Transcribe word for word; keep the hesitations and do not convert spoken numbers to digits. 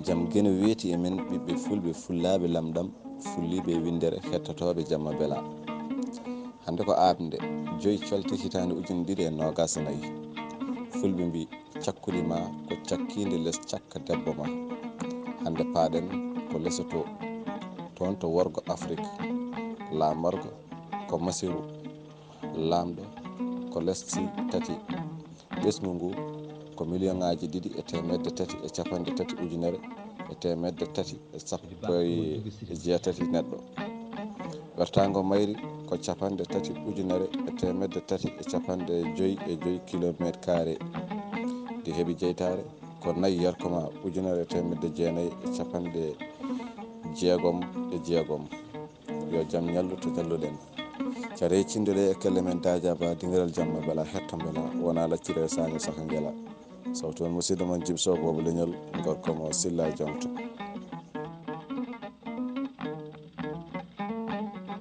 Jam geno weeti e men ɓiɓɓe fulɓe, fullaaɓe lamɗam, fulliiɓe e winndere, hettotooɓe Jamma Bela. Hannde ko aaɓnde joyi colte hitaande ujunere ɗiɗi e noogaas e nayi. Fulɓe mbii, cakkudi ma ko cakkiinde les cakka debbo ma. Hannde paaɗen ko Lesotho, toon to worgo Afrik. Laamorgo ko Masiru, laamɗo ko lesdi tati. Ɓesngu ngu ko miliyoŋaaji ɗiɗi e teemedde tati e capanɗe tati ujunere e teemedde tati e sappo e jeetati neɗɗo. Wertaango mayri ko capanɗe tati ujunere e teemedde tati e capanɗe joyi e joyi kilomeeter kaare. Ndi heɓi jeytaare ko nayi yarkoma ujunere e teemedde jeenayi e capanɗe jeegom e jeegom. Yo jam ñallu to ñalluɗen. Carey cinduɗe e kelle men Daaja Ba, dingiral Jamma Bela, hetto Bela, wona laccire e saño saka ngela. Sawtu on musidɗo mon Jibso Boobo Leñol, gorko mo Silla Jonto.